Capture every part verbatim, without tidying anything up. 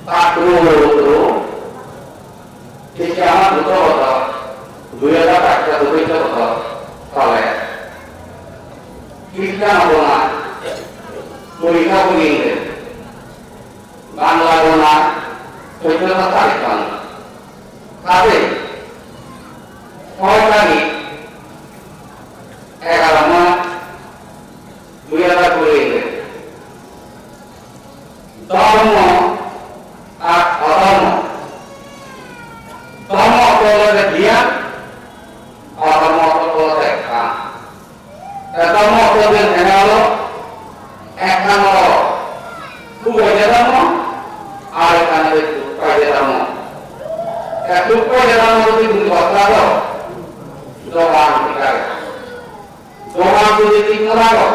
Satro satri, ei je amar Buddho bochor, dui hajar baish Buddho bochor sale Kristian gona porikka guri, Bangla gona soddoso tarik pan. Tabe soy tarik egaro mas dui hajar kuri. Dhormo ar odhormo. Dhormo ortho olode gyan, odhormo ortho olode kam. Te dhormo ortho gyan hene olo? Ekkan olo suk paide dhormo, ar ekkan olo duk paide dhormo. Te suk paide dhormo jodi tumi gotto, dogan thik age. Dogan jodi thik no rago,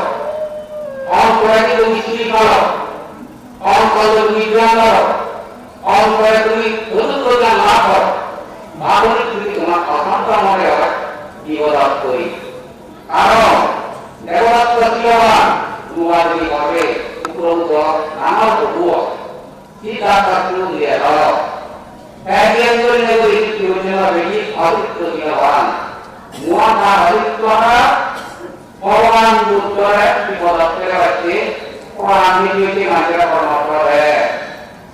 ontore jodi tumi sri palo, ontore jodi tumi gyan rago, ontore jodi tumi hudud gyan lab goro, baboni jodi tomar osonto mone oi, bipodot pori. Karon debodotto siloban, uba jodi oi, uporoto nangor ubo. Siddhartho sutro udi elo. Te gyan gurinei guri hi hoide, begi oditto gyan obo. Muan ta oditto na, Bhogoban Buddhore bipodot pele bacche, Koran bidhi hoide manjore poramorsho de.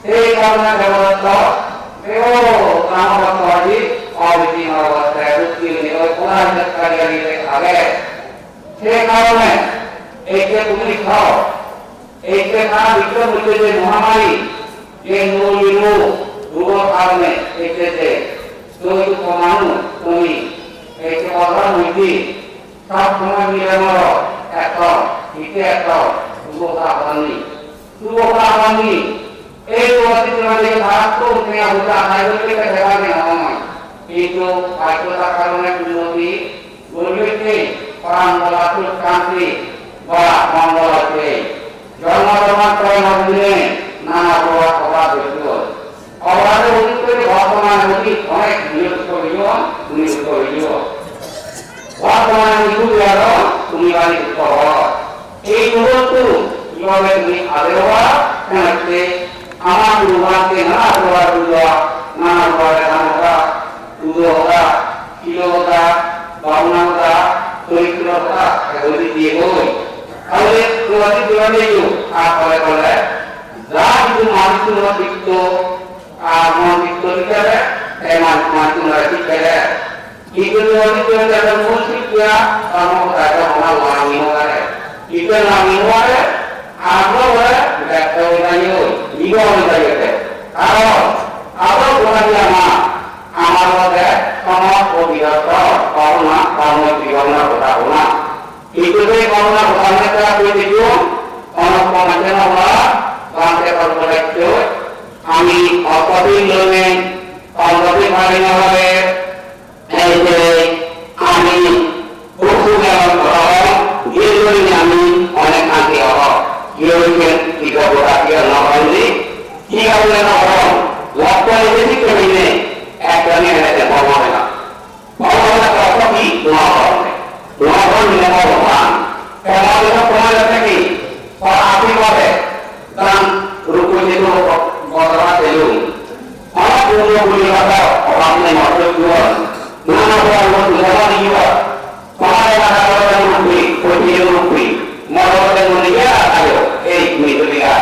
Sei karone Debodotto, se o Ramodotto hoide, obiti norogotte, buddhi hoide, oi Koran bidhi age. Sei karone, ei je tumi hao, ei je sara biswor moddhe je mohamari, je nurul niruk rogor karone ei je je doi dukko manuj tumi, ei je ojor moddhe sob somoi mile moro etto, hitte etto, rugo ta pani, rugo ta pani, ei rugo ta pani, tara to tenga poisa adai golle te deba de noi. Kintu bhagyotar karone unnoti Guribette pran bola suk santi ba mongol ase. Jonmo jonmantor mojjhe nana prokar oporad goichchon. Oporad goichchon, bortomane udi onek niyot goichchon, niyot goichchon. Bortomane udi aro tumi bari dukko ho. Ei muhurtu kibabe tumi age oba, senotte ama guru bhante nana prokar pujo, nana prokar dano hoda, pujo hoda, silo hoda, bhabona hoda, choritro hoda, eguri diye goi. Tahole tomare dibabe yo, ar pore pore ja kichu manuj chitto, ar mon chitto dikere, ei manuj, manuj chitto dikere. Idu doi doi doi mul sikya, tamo dai doi hona langi hore. Idu langi hore, abo hore, bekto hoi dai hoi, ibo hoi dai hoi. Aro, abo hoi dai ama, amar hode, tamo hoi dai hoi, koruna, tamo hoi dai hoi, koruna. Idu doi koruna, koruna ta hoi dai hoi, ono koruna jena hoi, bante koruna hoi dai hoi. Ami ototin lone, ototin hari na hore, Ei je ami buku gelong gorong, iye guri ami onek anti obo. Iye guri tika boda tika no gorong di, tika boda no gorong. Waktu ini sih kemine, ekdom ini ada bobo na. Bobo na kok di no gorong. No gorong ini bobo na. Kalau kita pernah lihat lagi, kalau api boleh, Dan ruko jito botara selung. Ana puno buli bata orang ne maksud tuan. Nana orang mau tuan liwa. Mana yang ada orang rupi, putih rupi. Mau orang yang mulia ayo, eh, mintu dia.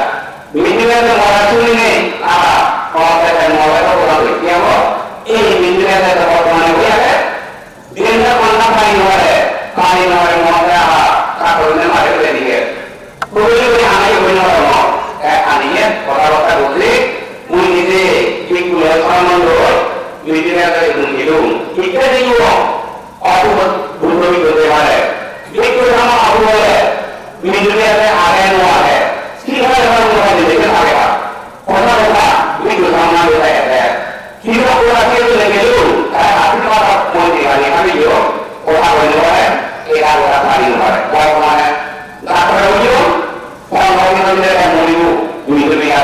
Mintu dia tu mara suni ne, ah, kalau saya mau orang rupi, ya mau. Eh, mintu dia tu orang mana dia, eh? Dinda panna pani no pare, pani no pare, mo pare aha, sakol ne mare ule dige. Kuli kuli ana yo no pare mo, e ani ye, kotha kotha bujhi, mui nije, bikku loi soramon loi, mui nije ata mui jidung. Ikke de yo, otu bujhi bujhi pare. Bikku sama otu bole, mui nije ata are no are. Ki hare hare no hare nije age ha. Kotha kotha, bikku sama no age. Kino pura kino lege lu, tai ati kata monti bani kami yo, kota bani wale, eka kota bani wale, kota mane, daktar yo, kota bani kami lege moni bu, moni bu ya,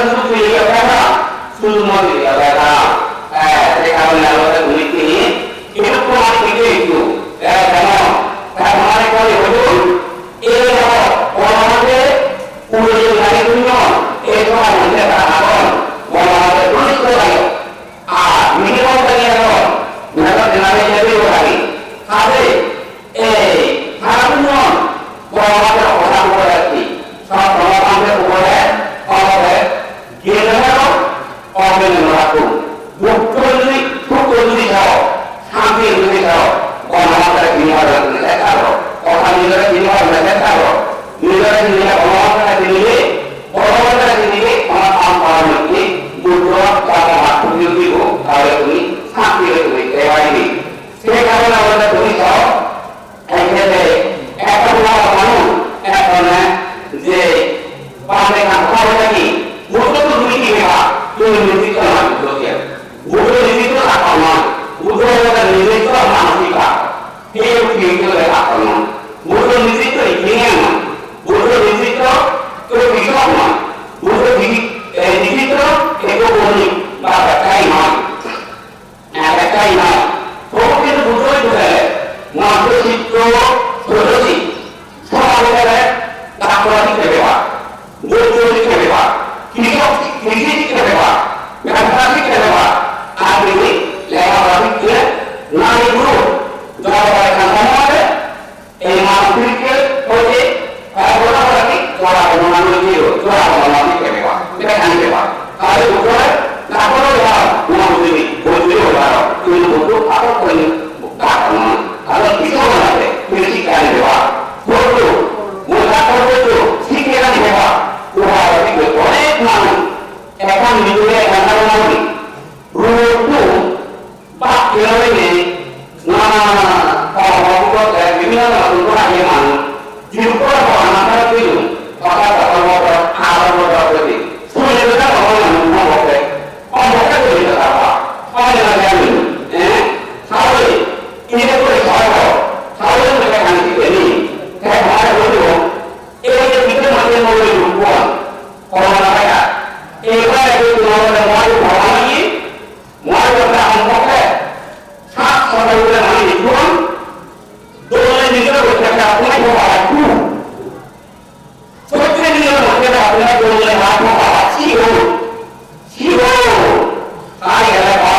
sudu tuli yo kena, sudu no tuli yo kena. Eh, se karone aro tumi tini, itu pun aku itu itu. Eh, kamu, kamu hari kali itu, ini apa? Orang ada, udah jadi hari dunia, itu kan kita tak akan. Orang ada tulis tu ayo. Ah, ini orang tadi ada. Mereka kenal jadi orang tadi. Tapi, eh, harus non. Orang ada orang boleh sih. Sama orang ada boleh, orang boleh. Gimana? Open melaku. Bukan ini, bukan ini kau. Sambil ini kau. Orang ada ini ada ini kau. Orang ini ada ini ada ini kau. Ini ada ini ada orang ada ini. Orang ada ini orang apa ini. Bukan apa apa ini. Kalau ini sambil ini. Saya ini. Saya kalau ada ini kau. Ekkere ekkan bhagabanu ekkene je bhante ekkan hobe naki, Buddho to tumi ki bheba, tumi nijitto na Buddho ke. Buddho nijitto thakpa na, Buddho hobe nijitto manuj bheba. He ki hobe thakpa na. Buddho nijitto ikine na. Buddho nijitto to bisok na. Buddho di-, eh, nijitto eko boni ba bakai na. Ekkai noi. Bhogobante Buddho hoide, manjo chitto sojosi, somaje gele doctor sikke peba, boiddo sikke peba, krishok, krishi sikke peba, byabsa sikke peba, ar tumi lega pora sikke nai guru, jodi ekkan somoy age, Ei manusrike hoite, eh, goda goda ki, goda goda manusrike, goda goda manusrike beba, beba kan beba. Tale bujhe, na goda goda, na bujhe ni, bujhe ni goda goda, tumi bujho, ato koi ni, goda goda manusrike. Aro kichu goda goda, tumi sikha ni beba. Bujho, goda goda to, sikha ni beba. Goda goda ki, onek manuj, ekkan nijore ekkan manuj, ruo tu, Bak kiyore ne, na, na, na, na, na, na, na, na, na, na, bibhinno dhoronor aage manuj. Jidukkun agon, amar jidukkun, bak, bak, bak, bak, bak, agon, bak, bak, bak, bak. Suni jodi agon, agon, agon, bak, bak. Agon, bak, bak, bak, bak, bak. Agon, agon, agon, eh? Sahole, ine kore sahole, sahole kore kani kene. Te bhai bolo, ei je bidire mane mone dukkun, corona virus. Ei virus-e tomare mane bhagabani, Moi gotta hampokke sat sotto guri mani dikkon, dole nijor gotta ekka punai hoba rakku. Sotte nijor gotta ekka punai dole hat hoba rakku. Sigo, sigo. Ai gele ba,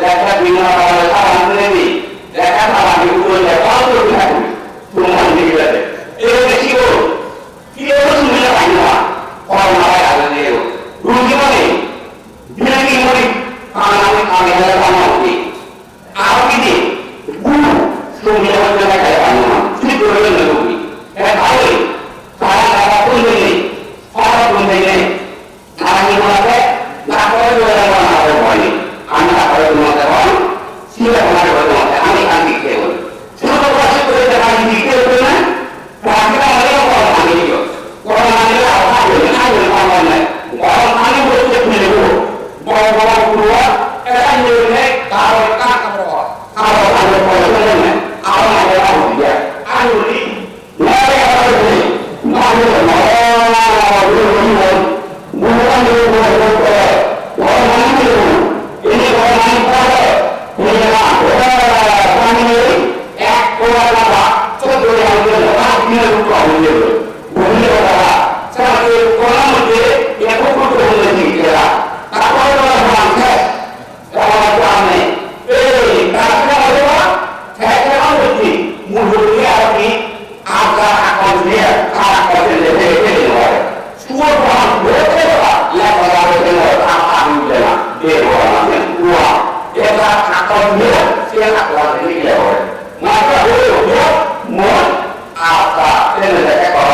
lekha dina ba, lekha bande ni, lekha bande ni, lekha bande ni, lekha bande ni. Tumar ni gele. Ego sigo. Sigo sumile bande ba. Corona virus ni ego. Rugi mane. Bina ki mori, kami, kami ada sama ni. Aro ki di, bu, sumi ada kaya kami, si dole na rugi. Eh, kami, saya kata pun ini, orang pun ini. Kami boleh, nak boleh boleh mana boleh boleh. Anak boleh cuma terang, sila boleh boleh cuma terang, kami kan dikte. Sudah pasti boleh terang dikte, boleh na? Bagi orang lain orang lain juga. Orang lain lah, orang lain, orang lain, orang lain. Orang lain boleh cek dulu. Bawa-bawa keluar, eh, kan boleh, kalau tak, kalau, kalau, kalau, kalau, kalau, kalau, kalau, kalau, kalau, kalau, kalau, Ela mane jane, ei, tattun aro ba, te te aro ki, mujungedi aro ki, agar akon dia, agar akon dia, dia, dia, dia, dia. Suor bahan bote ba, ya, ba, ba, ba, ba, ba, ba, ba, ba, ba, ba, ba, ba. Ega akon dia, sia akon dia, dia, dia. Maka holo dia, mon, apa, dia, dia, dia, dia,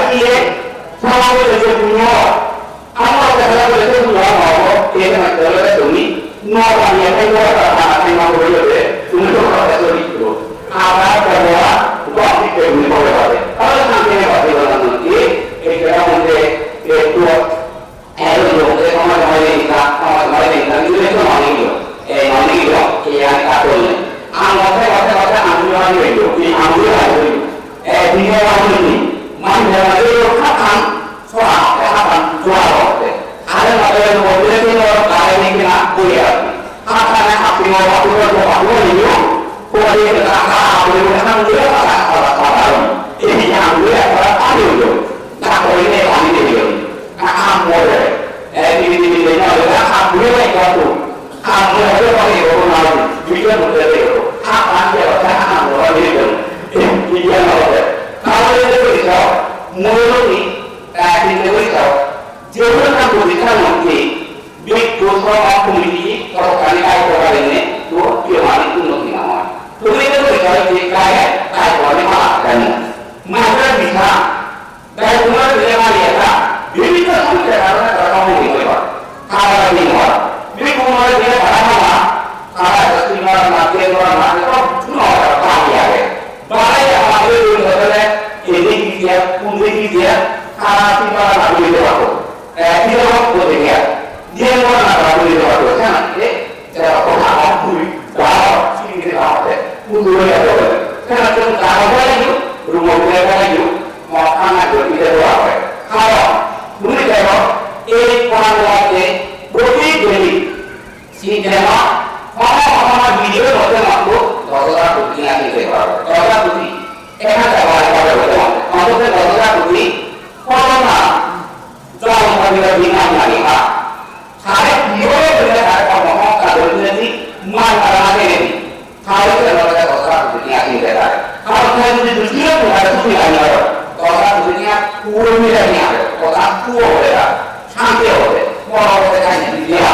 iye, sama bole je punyo. Amar kotha bole je punyo, ama ko, iye na bole je tumi, no, ami iye ko ta na, ami ko bole je, tumi to ka bole je. Ama ko bole, ko ami ke tumi ko bole. Aro na ke bole na ki, e ke na bole, e to Ero yo, e kama kama ye ka, kama kama ye ka, ni le to mani yo. E mani yo, ke ya ka to ni. Ang mate mate mate ang yo mani yo, ni ang yo mani yo. E di yo mani ni. Mani yo mani yo ka kan, so a, e ka kan, so a ro te. Are mate yo mo le ni yo, are ni na ko ya. Ka kan e ka ni yo, ka ni yo, ka ni yo. Ko ye ka ka, ko ye ka ni yo, ka ka ka ka. E ni ang yo ka ka yo. Na ko ye ka ni yo. Ka ka mo le. E, di, di, di, di, no, le, a, a, bule, bule, ko, ko. A, bule, bule, ko, ko, ko, na, di, di, bule, bule, bule, ko. A, a, di, a, a, a, no, di, di, di, di, no, bule. Ka, bule, bule, bule, ko. Mo, lo, ni, a, di, di, bule, ko. Je, bule, ka, bule, ka, no, di. Bi, ko, so, ma, ko, mi, di, ko, ka, ni, ka, ko, ka, ni, to, di, ma, ni, ko, no, di, na, ma. To, bule, bule, ko, di, ka, e, ka, ko, ni, ma, ka, ni. Ma, ka, di, ka. Dai kuma dile mari eta, bibhinno somossar karone tara komo hoi pare. Tara bibhinno, bibhinno dile tara mama, tara dustin mara na, tiyan mara na, to juno tara bhagi age. Bhagi age, bhagi age, bhagi age, indi ki diya, undi ki diya, tara tin mara na, undi ki diya. Eh, ki diya, undi ki diya. Diyan mara na, undi ki diya, sana, eh, Jara kotha hon guri, daro, sini guri daro, undu guri daro. Karena tumi daro guri yu, rumo guri daro yu, mo khana guri daro. Karon, guri daro, ei khana guri guri guri, sini daro, khana khana video guri daro, dos hajar guri na sini daro, dos hajar guri. Ekkan daro guri daro, dos hajar guri, khana Jom Sabira di nang nang ha. Sare biyo benda sare kono kono kadol benda di man karana de ni. Sare benda benda dosa benda ni ati benda. Kalau saya benda benda tu ada tu ni ada. Dosa benda ni pura ni ada. Dosa tu ada. Santi ada. Mau ada kan ni dia.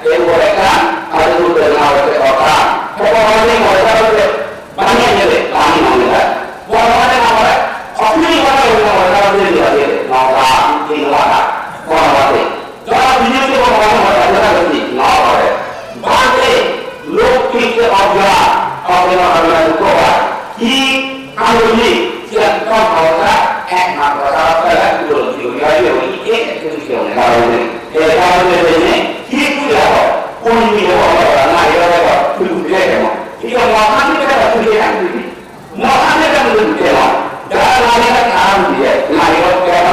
Ei ugure ekkan, aro ugure ekkan, aro ugure ekkan. Bhogobane mone hore, bani ene de, bani mone hore. Bhogobane mone hore, asli bhagobane mone hore, aro ugure ekkan, aro ugure ekkan. Jara bhinnede Bhogobane mone hore, aro ugure ekkan. Bhante, lok thik je abya, abya abya dukho hoy. Hi hamoni siyan ekdom bhorsa, ekmatro sara sara dukho dukho hoy, hoy, hoy, hoy, hoy, hoy, hoy, hoy. Ei karone jene hi puja ho, kono niye ho, na ho, na ho, tui bujhe keno? Ei je mahan puja, tui keno bujhe? Mahan puja tui bujhe na? Jara nari ka karon diye, na ho, keno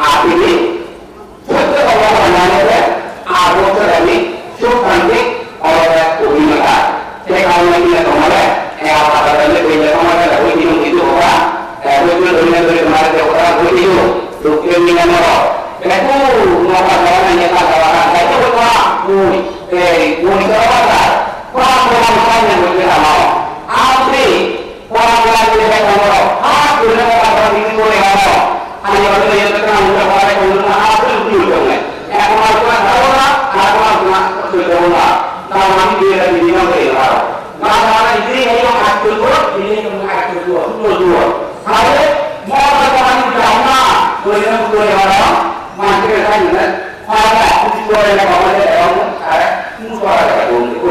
Ar tumi sotto dhormo palan gore, ar bojor ami suk santi olote udin oi. Te karone tumi tomare e abar bele bele tomare hoi dilung kichu hoda, e, hoi dilung, hoi dilung, tomare je hoda hoi dilung, dukke mile moro. Beku no pa jana ne pa jana, beku hoda hoi, e, hoi jana pa jana, pa jana pa jana hoi jana. Apni Ora ora guri bekkan goro, ar guri bekkan goro, bikri guri goro. Ani gori guri bekkan goro, goro, goro, ar guri guri goro. Ekhon ar guri goro na, ar guri goro na, goro na. Tar mane guri guri guri goro. Na, na, na, ini yang atur guru, ini yang atur guru, guru, guru. Hari mau ada orang di sana, guru guru guru, mati ke sana. Ora, ora, ora, ora, ora, ora, ora, ora, ora, ora, ora,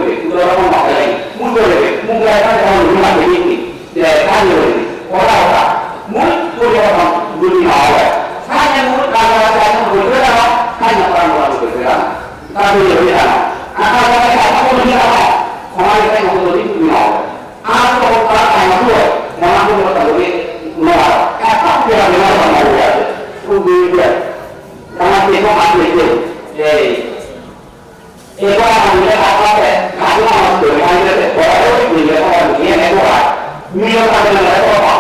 Ebar amile apabe, kadu amat dole amile boro dole boro dole ene bora. Milo kadu na boro.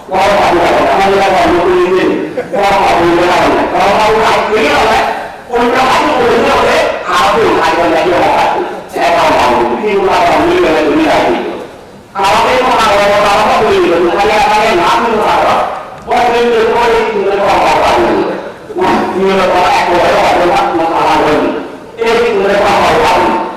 Boro kadu na boro dole boro dole. Boro kadu na boro dole. Boro kadu na boro dole. Kontra kadu boro dole. Apu kadu na boro dole. Eba mau, milo kadu milo dole dole. Aroke ko aro ko aro ko bili ko kali kali na ko aro. Ko bili ko ko ni ko ko ko ko. Ni ko ko ko ko ko ko. Ni ko ko ko ko ko.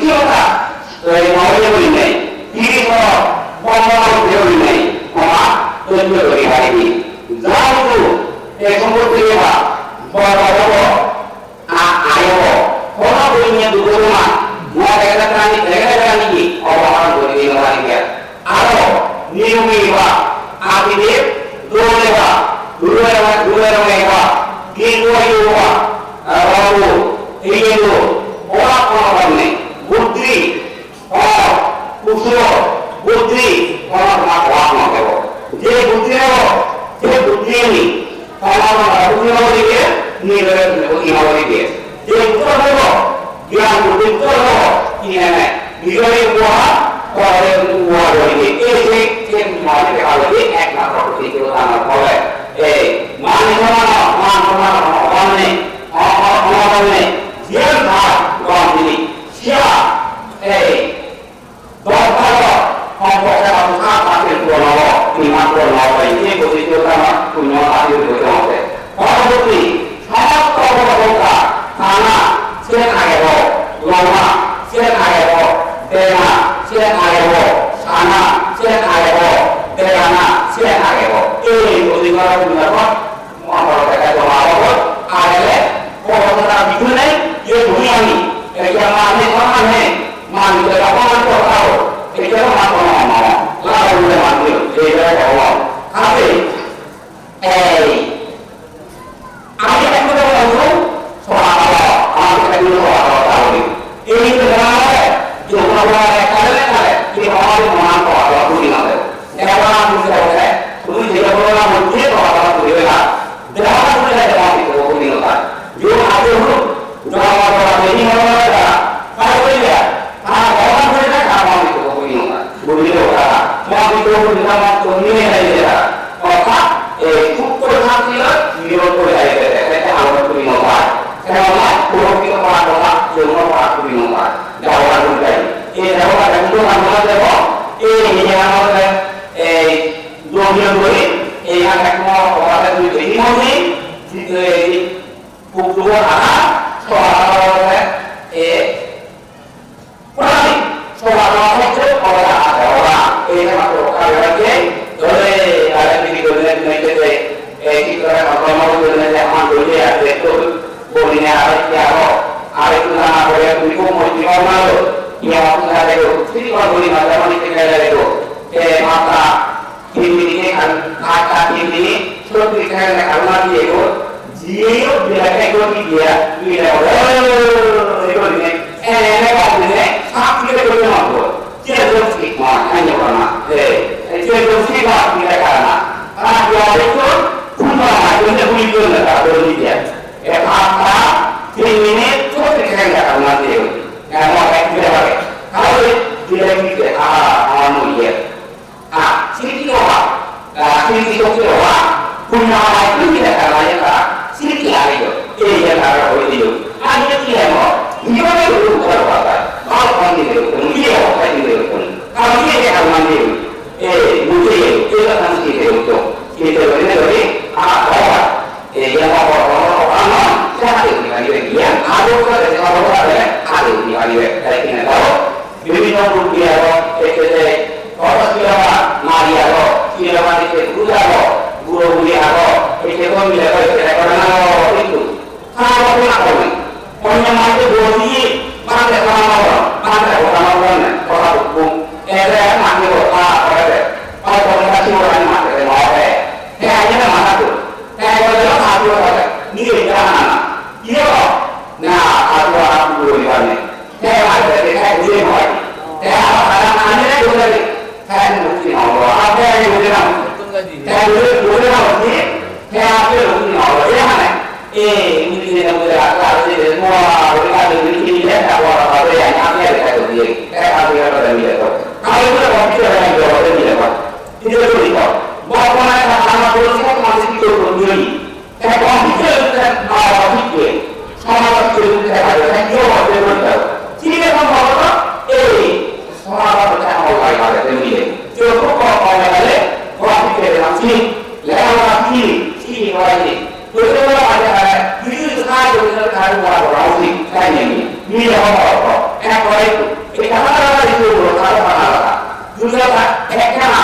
Ei, noy gurinei, tiris oro, pondro gurinei, oma, dojjo guri paribi. Ja hudu, ei sompotti ba, bor bor obo, a-, ai obo. Hono gurinei dugo toma, mo dega jani, dega jani ki, obo, obo, guri dino paribi. Aro, nirumi ba, adi de, dole ba, dole ba, dole ba, gilwa yuwa, aro, iye do, ora kono korne, buddhi, O, kusumo, buddhi, kono toma kobak no debo. Je buddhi nebo, se buddhi ni, toma toma buddhi no dibe, ni bere buddhi no dibe. Je uttor nebo, gyan buddhi uttor nebo, ki nene, nijore upoha, pore upoha dibe. E se, se buddhi no dibe, alo je ekmatro buddhi ke utana kore. E, mani somano, man somano, kono obhab nei, o, o, kono obhab nei. Jiyan thak, kono obhab nei. Siya, e, Dorkar, homopokke homopokke puron obo, iman puron obo, ei bositto ama punyo hasil hoite hobe. Poroborti, somosto obosta, sana, siyen agebo, loma, siyen agebo, dena, siyen agebo, sana, siyen agebo, degana, siyen agebo. Ei bositto ama punyo obo. Mohan boro beka joma obo, agele, obo tara bidune, ye bhumi ami, ekja mane, mane, mane, beka mane to kao, ekja mane to mane, la bole mane, ye beka joma. Ase, ei, ami ekta bolu, sohara, ami ekta bolu, sohara, sohara, ei beka mane, joma bole, kale, kale, ye beka mane, sohara, sohara, boli mane. Debana bujhe bole, tumi je bolo na bujhe to baba bujhe na. Debana bujhe na debana bujhe bole na. Jo aje hu, jo baba bujhe ni bole na. Kare bole ya, ha debana bujhe na, ha baba bujhe bole na. Bujhe na, ma bujhe bole na, ma to ni ne hai de na. Orthat, e, chuk kore thakle, nirol kore thakle, eta amar kuri no pai. Keno na, puro kito para kotha, jono para kuri no pai. Debana bujhe. E debana bujhe na, e, e, e, Ei, dogire doi, ei agey mo, oba dui doi, ni moni, di doi, puk duo ana, soba dui, e, kurani, soba dui, oba, oba, ei, ma, ko, ka, ka, ke, dole, dale, di, dole, di, dole, e, ki, kore, ma, ko, ma, dole, di, ama, dole, a, de, to, boli, ne, are, ki, aro, are, tu, na, bole, tu, ko, mo, ki, ma, lo, ki, ma, tu, na, de, ko, ti, ko, boli, ma, ta, ma, ni, ke, ke, de, ko, e, ma, ta, Tin minute, ar, ar, ar tin minute, sottir second ekkan mari diye goi. Jiye yo, birat ekko di diya, birat ekko di diya. Ene ba dine, sap diye goi na goi. Tiye goi sik ma, ene ba na. Eh, eh, tiye goi sik ma, birat ekko na. Ar birat ekko, kun ma, kun ma, kun ma, kun ma, kun ma. Eh, ar, ar, tin minute, sottir second ekkan mari diye goi. Eh, mo ek birat ekko. Ar birat ekko, ah, ah, mo ye. Ah, sirki oba, ah, sirki sokti oba, punna oba, sirki da kara ya ka, sirki ari yo, e ya kara hoi diyo. Ah, ye ki hai mo, ni ba ni ru ko ba ba, ba ko ni de ko, ni ya ko ni de ko. Ka ni ya ka ni de. E, mu de, e ka kan ki de ko. Ki de ko ni de, ah, ba ba. E, ya ba ba ba ba ba, no, ya de ni ari ya, ah, do ka de ba ba ba, ah, de ni ari ya, ka ki na ba. Bibhinno murti agon, ecche se hodo siloma nari agon, siloma ecche purush agon, buro buri agon, ecche gom mile agon, ecche record agon, hintu ta hodo na hodo. Onno manje boji, manje sama hodo, manje hodo na hodo na, hodo hukkum. Ere manje hodo, ta hodo de. Hodo hodo na sibo na manje hodo. He aye na mata tu. He hodo na mata tu hodo. Ni hodo na na. Iyo. Na, atu atu buri bane. Te aro te te te buri bane. Te aro aro ane ne buri bane. Te buri no, aro te buri no. Te buri buri no ni. Te aro buri no. Ye mane. E, ni ni ne buri aro aro te mo aro ka de ni ni ne ta aro aro te ya na te ka de ye. Te aro aro te ni le ko. Aro buri ko ti aro ni ko te ni le ko. Ti de buri ko. Bo ko na ka na ko ni ko ma si ko ko ni. Te computer te baba thik hoye, somaj thik hoye, te baba thik hoye, te baba thik hoye. Thik hoye, somaj thik hoye, ei, somaj thik hoye, te baba thik hoye. Je ko ko ko le, ko thik hoye, thik, le ko thik, thik hoye. To to baba thik hoye, you use high to the high to the house, thik hoye. Ni le ko ko, ek ko Ekka hara hara idu, hara hara hara. Duita ta ekkana.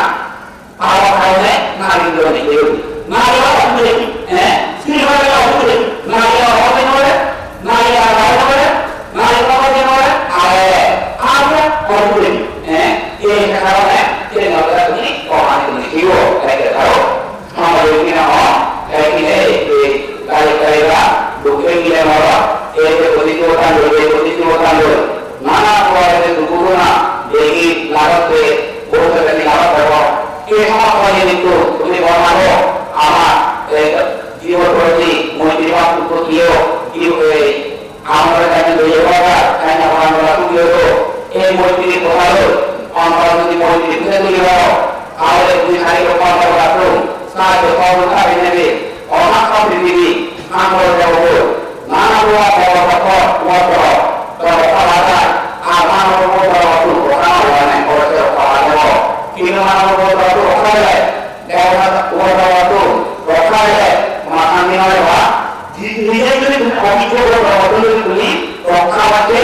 Aro karone nari dole keyo. Nari aro osude, eh? Sini aro osude, nari aro osude nore, nari aro osude nore, nari aro osude nore, are, are osude, eh? Ei karone, ei nore tumi kohani tumi keyo, ei karo. Sama dei kina ho, ei kine, ei, ei, kari, kari ba, dukke kine moro, ei, ei, odi tu tando, ei, odi tu tando. Nana prokaror je durghotona degi lagotte, bohut jagati lagot pebo. Ei somosto jinissani tumi bor maro, amar, eh, jibon proti moitri bhab utpotti o, jib-, ei, amar jani doye baba, jani amar amar tumi o, ei moitri prokar o, amar jodi moitri tumi tuli paro, tahole tumi sari rokkom bhab rakhো, sahajjo sahajogita nebe, omakka prithibir, amar jabo, nana prokaror debota, debota, debota ajar, ar manob debota, debota, debota, debota, kintu manob debota, debota, debota, debota, debota, matan dino eba, nije jodi tumi obijjog debota tumi rokka patte,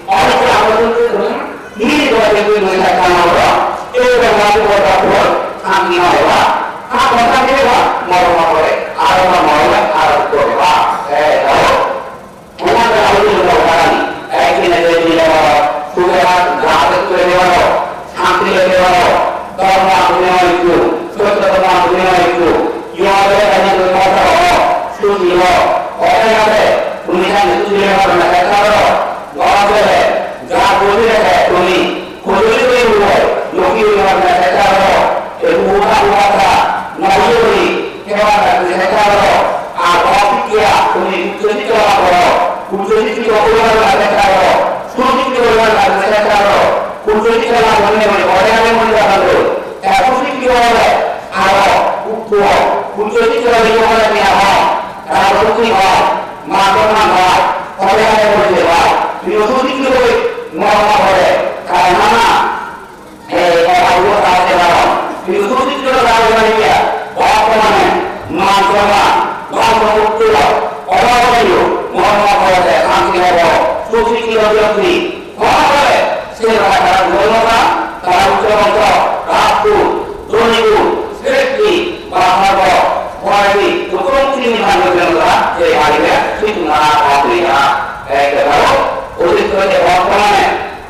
obijjog debota tumi, nije jodi tumi rokka na paro, ei debota, debota, santi no eba, ar santi eba, morom ore, aro morom, aro gore ba, ei debota. Onattara hoide hoide onattara, ekdine je dine baro, suge ar jahate suge de baro, shanti de baro, dhormo agune hoide, sotto dhormo agune hoide, yore ene de baro, sugi ho, ore ore, tumi jane sugi de baro na ketta baro, gom bole, ja boli de tumi, Hojoli guri ubo, loki guri ubo na seta aro, e ubo na ubo ta, na ubo guri, keba na guri seta aro, ar bhab bidya, tumi uccho sikkha lab goro, uccho sikkha guri ubo na seta aro, susikkha guri ubo na seta aro, uccho sikkha lab gori gori, ore ore mone ragho, e susikkha gori, aro, uccho, uccho sikkha gori ubo na seta aro, aro susikkha, man somman, ore ore mone ragho, tumi susikkha gori, mone ragho, karon na, Ei, ei, ei, ei, ei, ei, hintu susikkito jagoi mane kiya? Bortomane, man somman, dhon sompotti, obabe nei, mon mongol obo, santi obo, susikkito byakti, hon hole, se tara, tara gurumota, tara uccho monto, rajguru, dhonigur, sreshti, ba sorgo, bhoyati, dukko mukti nirban gori jana, je paribe, se tunara, paribe, ek, ek, odit gotte bortomane,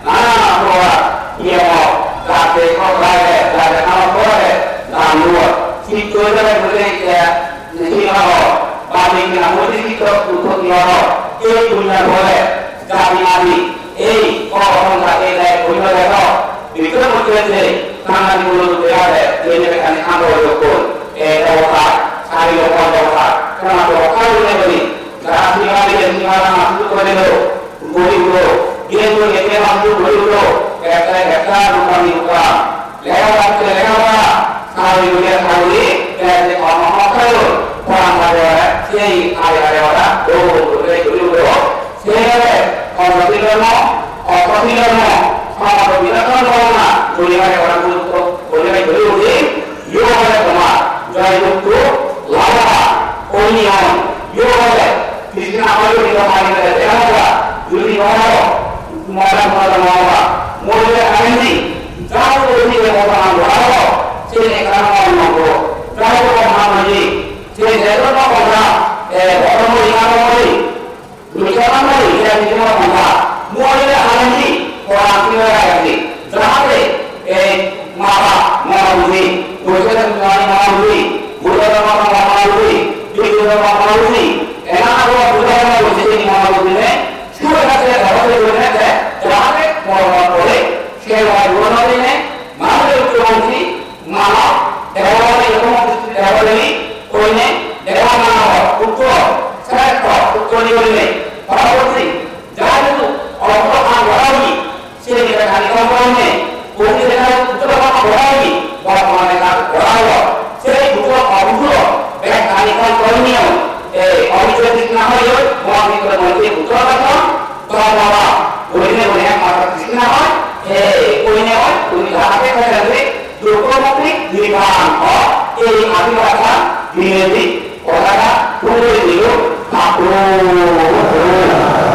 Nana prokar niyom, jate hoda age, jate hamas age, dan duo. Sitto oi jebe bole, eh, sima ho, ba bingna modi sitto utpotti ho, ei punyo phole, jati madi, ei koron jate dai punyo dai ho, bikrom hotte je, tangani bolo dute age, jene bekani ando jokon, eh, debota, sari lokon debota, kana debota bole boli, jara sima bile sima lama suru kore dilo, Guri udo, guri udo, gete manuj guri udo, ekta ekta rupani rupam. Lega pore lega pora, sagori guri sagori, gete kormo kormo kormo, poran pare pare, sei are are ora, do do guri guri udo. Sei are, kormo silo no, kormo silo no, kormo silo no, guri pare ora guri udo, guri pare guri udo. Yo hole tomar joy dukko labhoban, oi niyom. Yo hole Krishna hole yo hole dega jai, jodi no hole, mara mara no hole, mori jai harendi, jaro jodi je bhogoban hole, se ekkan moro no hole, jaro bhogoban hole, se jaro bhogoban, eh, bhogoban hole, Duita mane iya dite mane bhanta. Muoile alani, Quran tui oi agedi. Jahate ei ma bap mona buji, boite mane mona buji, buddho dhormo mona buji, hindu dhormo mona buji, ena aro buddho dhormo buji, mona buji ne, sure hate dhormo buji ne, jahate mona buji, se mona buji ne, mane buddho buji, Manob, debota, debota, debota, oine, debota, manob, putro, sreshto, putro ni oine, poroborti, jara jehetu, ortho, ar gora oye, se jehetu khani kom oine, oine jehetu putro ba gora oye, bortomane tar gora olo, se putro, oputro, bek khani kom oine, e, oine jodi na oye, mon bhidire mone putro thakto, Baba, oine, oine, ekmatro Krishna oi, e, oine oi, tumi jahate khajandri, dukko mukti, nirban ho, ei ashirbadan dinedi, hodha puro dilo, thakko.